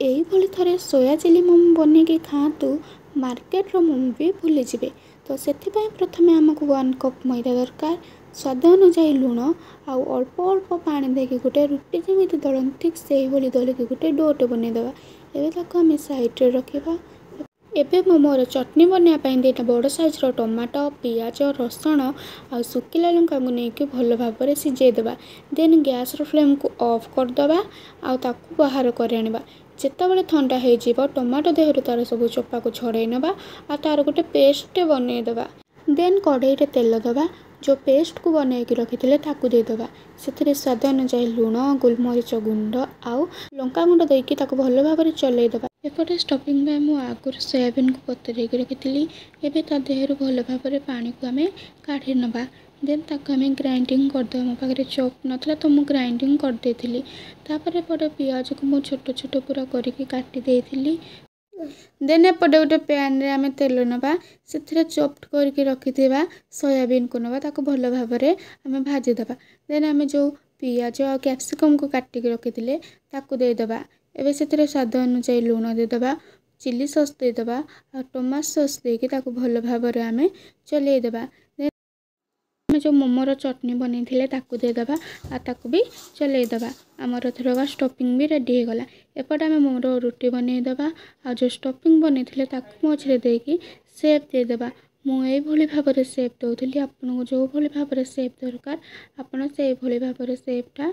ଏଇଭଳି ଥରେ soya chilli momo ବନେଇକି ଖାଆନ୍ତୁ, ମାର୍କେଟର ମୋମୋ ବି ଭୁଲିଯିବେ। ତ ସେଥିପାଇଁ ପ୍ରଥମେ ଆମକୁ 1 କପ୍ ମଇଦା ଦରକାର, ସ୍ୱାଦ ଅନୁଯାୟୀ ଲୁଣ ଆଉ ଅଳ୍ପ ଅଳ୍ପ ପାଣି ଦେଇକି ଗୋଟେ ରୁଟି ଯେମିତି ଦଳନ୍ତି, ଠିକ୍ ସେଇଭଳି ଦଳିକି ଗୋଟେ ଡୋଟେ ବନେଇଦେବା। ଏବେ ତାକୁ ଆମେ ସାଇଡ଼୍ରେ ରଖିବା। ଏବେ ମୁଁ ମୋର ଚଟଣି ବନେଇବା ପାଇଁ 2ଟା ବଡ଼ ସାଇଜ୍ର ଟମାଟୋ, ପିଆଜ, ରସୁଣ ଆଉ ଶୁଖିଲା ଲଙ୍କାକୁ ନେଇକି ଭଲ ଭାବରେ ସିଝେଇ ଦେବା। ଦେନ୍ ଗ୍ୟାସ୍ର ଫ୍ଲେମ୍କୁ ଅଫ୍ କରିଦେବା ଆଉ ତାକୁ ବାହାର କରି ଆଣିବା। ଯେତେବେଳେ ଥଣ୍ଡା ହେଇଯିବ, ଟମାଟୋ ଦେହରୁ ତା'ର ସବୁ ଚୋପାକୁ ଛଡ଼େଇ ନେବା ଆଉ ତା'ର ଗୋଟେ ପେଷ୍ଟଟେ ବନେଇଦେବା। ଦେନ୍ କଢ଼େଇରେ ତେଲ ଦେବା, ଯେଉଁ ପେଷ୍ଟକୁ ବନେଇକି ରଖିଥିଲେ ତାକୁ ଦେଇଦେବା। ସେଥିରେ ସ୍ୱାଦ ଅନୁଯାୟୀ ଲୁଣ, ଗୋଲମରିଚ ଗୁଣ୍ଡ ଆଉ ଲଙ୍କା ଗୁଣ୍ଡ ଦେଇକି ତାକୁ ଭଲ ଭାବରେ ଚଲେଇ ଦେବା। ଏପଟେ ଷ୍ଟଫିଂ ପାଇଁ ମୁଁ ଆଗରୁ ସୋୟାବିନ୍କୁ ବତୁରେଇକି ରଖିଥିଲି। ଏବେ ତା ଦେହରୁ ଭଲ ଭାବରେ ପାଣିକୁ ଆମେ କାଢ଼ି ନେବା। ଦେନ୍ ତାକୁ ଆମେ ଗ୍ରାଇଣ୍ଡିଙ୍ଗ କରିଦେବା। ମୋ ପାଖରେ ଚପ୍ ନଥିଲା, ତ ମୁଁ ଗ୍ରାଇଣ୍ଡିଙ୍ଗ କରିଦେଇଥିଲି। ତାପରେ ଏପଟେ ପିଆଜକୁ ମୁଁ ଛୋଟ ଛୋଟ ପୁରା କରିକି କାଟି ଦେଇଥିଲି। ଦେନ୍ ଏପଟେ ଗୋଟେ ପ୍ୟାନ୍ରେ ଆମେ ତେଲ ନେବା, ସେଥିରେ ଚପ୍ଡ କରିକି ରଖିଥିବା ସୋୟାବିନ୍କୁ ନେବା, ତାକୁ ଭଲ ଭାବରେ ଆମେ ଭାଜିଦେବା। ଦେନ୍ ଆମେ ଯେଉଁ ପିଆଜ ଆଉ କ୍ୟାପ୍ସିକମ୍କୁ କାଟିକି ରଖିଥିଲେ ତାକୁ ଦେଇଦେବା। ଏବେ ସେଥିରେ ସ୍ୱାଦ ଅନୁଯାୟୀ ଲୁଣ ଦେଇଦେବା, ଚିଲି ସସ୍ ଦେଇଦେବା ଆଉ ଟମାଟୋ ସସ୍ ଦେଇକି ତାକୁ ଭଲ ଭାବରେ ଆମେ ଚଲେଇଦେବା। ଦେନ୍ ଆମେ ଯେଉଁ ମୋମୋର ଚଟଣି ବନେଇଥିଲେ ତାକୁ ଦେଇଦେବା ଆଉ ତାକୁ ବି ଚଲେଇଦେବା। ଆମର ଏଥରକ ଷ୍ଟଫିଂ ବି ରେଡ଼ି ହେଇଗଲା। ଏପଟେ ଆମେ ମୋମୋର ରୁଟି ବନେଇଦେବା ଆଉ ଯେଉଁ ଷ୍ଟଫିଂ ବନେଇଥିଲେ ତାକୁ ମଝିରେ ଦେଇକି ସେପ୍ ଦେଇଦେବା। ମୁଁ ଏଇଭଳି ଭାବରେ ସେପ୍ ଦେଉଥିଲି। ଆପଣଙ୍କୁ ଯେଉଁଭଳି ଭାବରେ ସେପ୍ ଦରକାର, ଆପଣ ସେଇଭଳି ଭାବରେ ସେପ୍ଟା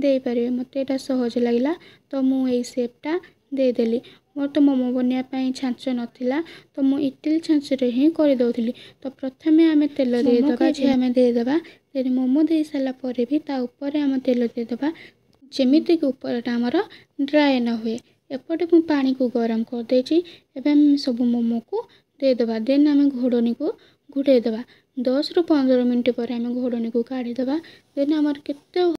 ଦେଇପାରିବେ। ମୋତେ ଏଇଟା ସହଜ ଲାଗିଲା, ତ ମୁଁ ଏଇ ସେପ୍ଟା ଦେଇଦେଲି। ମୋର ତ ମୋମୋ ବନେଇବା ପାଇଁ ଛାଞ୍ଚ ନଥିଲା, ତ ମୁଁ ଇଟିଲି ଛାଞ୍ଚରେ ହିଁ କରିଦେଉଥିଲି। ତ ପ୍ରଥମେ ଆମେ ତେଲ ଦେଇଦେବା, ଆମେ ଦେଇଦେବା। ଦେନ୍ ମୋମୋ ଦେଇସାରିଲା ପରେ ବି ତା ଉପରେ ଆମେ ତେଲ ଦେଇଦେବା, ଯେମିତିକି ଉପରଟା ଆମର ଡ୍ରାଏ ନ ହୁଏ। ଏପଟେ ମୁଁ ପାଣିକୁ ଗରମ କରିଦେଇଛି। ଏବେ ଆମେ ସବୁ ମୋମୋକୁ ଦେଇଦେବା। ଦେନ୍ ଆମେ ଘୋଡ଼ଣୀକୁ ଘୋଡ଼େଇ ଦେବା। 10ରୁ 15 ମିନିଟ୍ ପରେ ଆମେ ଘୋଡ଼ଣୀକୁ କାଢ଼ିଦେବା। ଦେନ୍ ଆମର କେତେ